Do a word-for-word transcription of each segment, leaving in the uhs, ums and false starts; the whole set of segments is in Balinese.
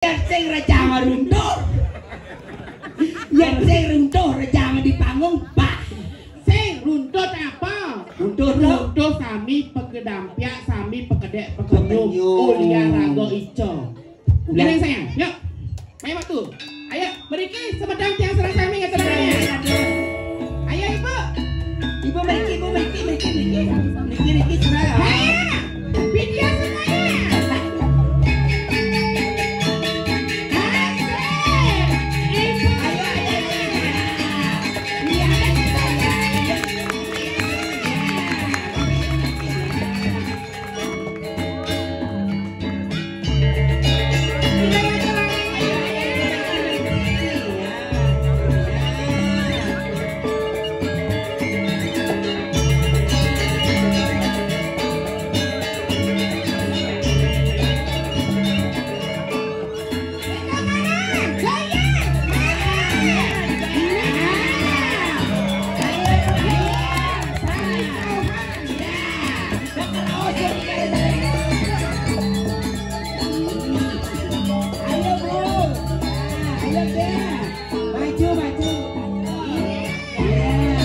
Yén sing rejang runtuh. Yén sing runtuh rejang di panggung, bah. Sing runtuh apa? Runtuh, Bro. Runtuh sami pekedampiak, sami pekedék pekenyum. Pekenyum. Ulian raga ica. Ulian. Ulian, sayang. Yuk. Mai waktu. Ayo, mriki semedang tiang sareng sami ngaturake. Ayo, Ibu. Ibu mriki, Ibu mriki, mriki, mriki. Mriki, mriki, sebelah. Ayo, Widya Senaya. Asik. Ibu. Ayo, ayo, ayo. Iya, ayo, ayo. Ayo, Bu. Ayo, Bu. Maju, maju. Iya.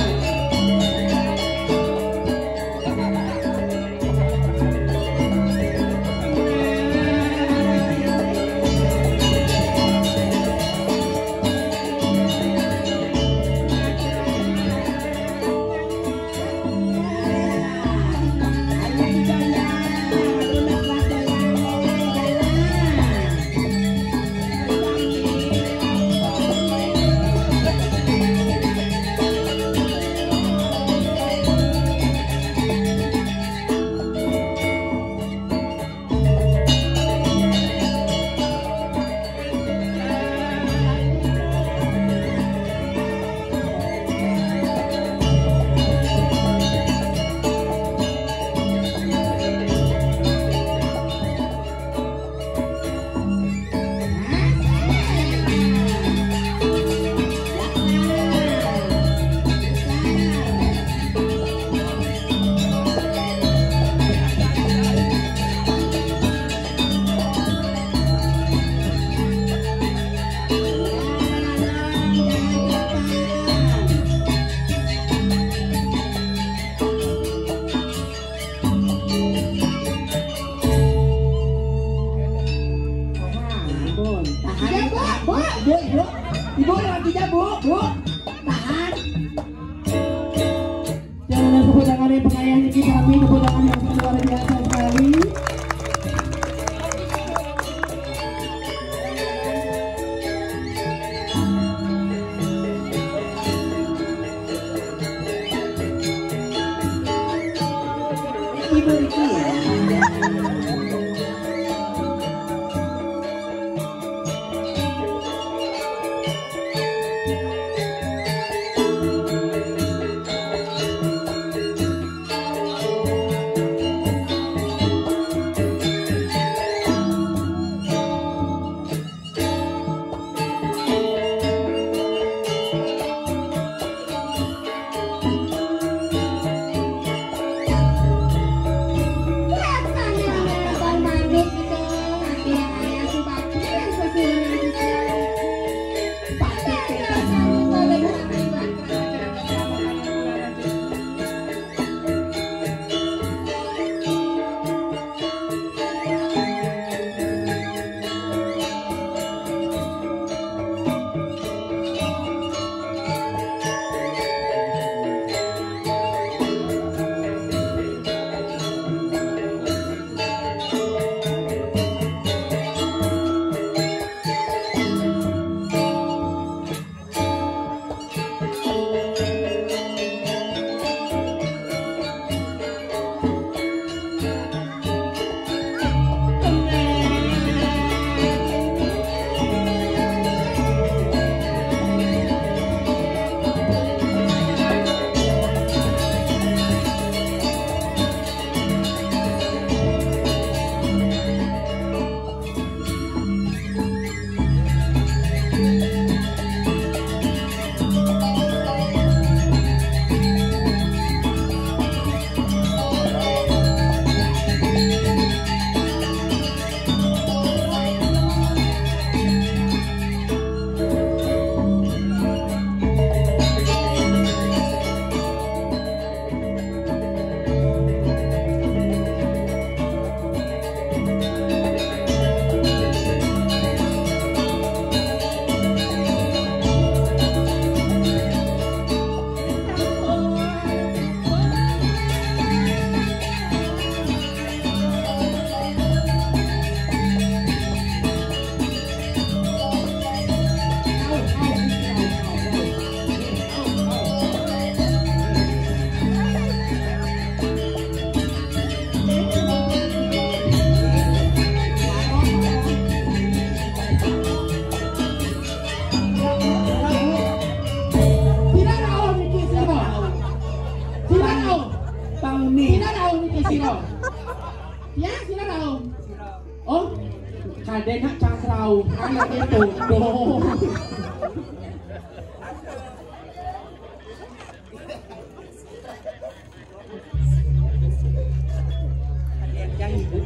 Tahan, Bu, Bu, Bu, Bu, Bu, lewat tiga, Bu, Bu, tahan. Jangan ada tepuk tangan yang pengayah ini, kami tepuk tangan yang luar biasa sekali. Ibu Riki ya. Denak cangkrau, anak itu. Doh. Yang ibu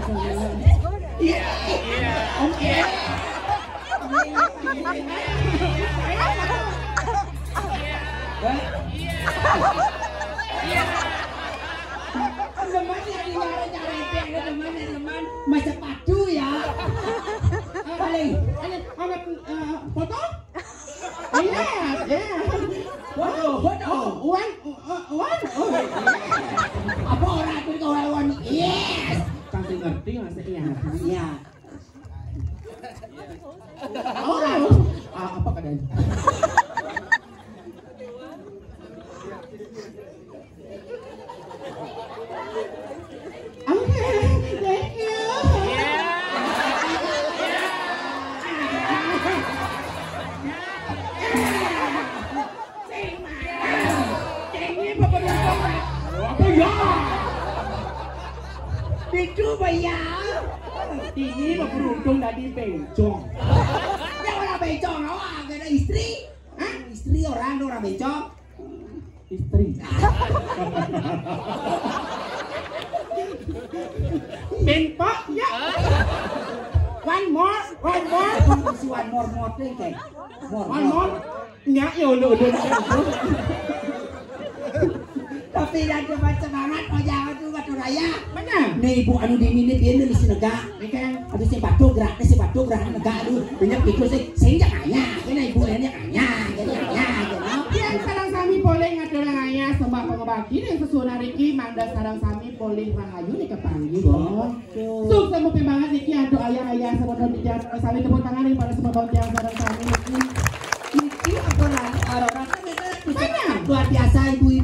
kerap. Iya. Om, iya. Hah? Teman yang nyari-nyari, teman, teman. Masa padu ya. Paling, paling, anak, eh, foto? Iya, iya. Waduh, waduh. Wan, eh, wan. Oh, iya. Apa orang itu kalau wan? Yes. Pasti ngerti maksudnya. Iya. Orang. Ah, apa keadaan? Oke, thank you. Sing marah. Sing ini bapak bapak. Apa ya? Itu bayar. Ini mah beruntung tadi bencong. Ya orang bencong, oh, gak ada istri. Hah? Istri orang, orang bencong. Istri. Bentok ya. One more, one more. Si one more, more thing, kayak. More, one more. Nyak ya udah, udah. Tapi yang cepat semangat, oh jangan tuh batu raya. Mana? Nih ibu anu dini nih dia nih mesti negak. Nih kan. Aduh si batu gerak, nih si batu gerak negak, aduh banyak pikir sih, sehingga kaya, ini ibu ini kaya, jadi kaya, gitu. Ya, sareng sami polih ngaturang ayah sembah pangabakti ring sesuunan riki, mangda sareng sami polih rahayu nika panggih. Sukses mupi banget niki antuk ayah-ayah semeton titiang sareng sami, tepuk tangan ring para semeton tiang sareng sami niki. Niki ampun, Ratu Aurora kan kita luar biasa ibu-ibu.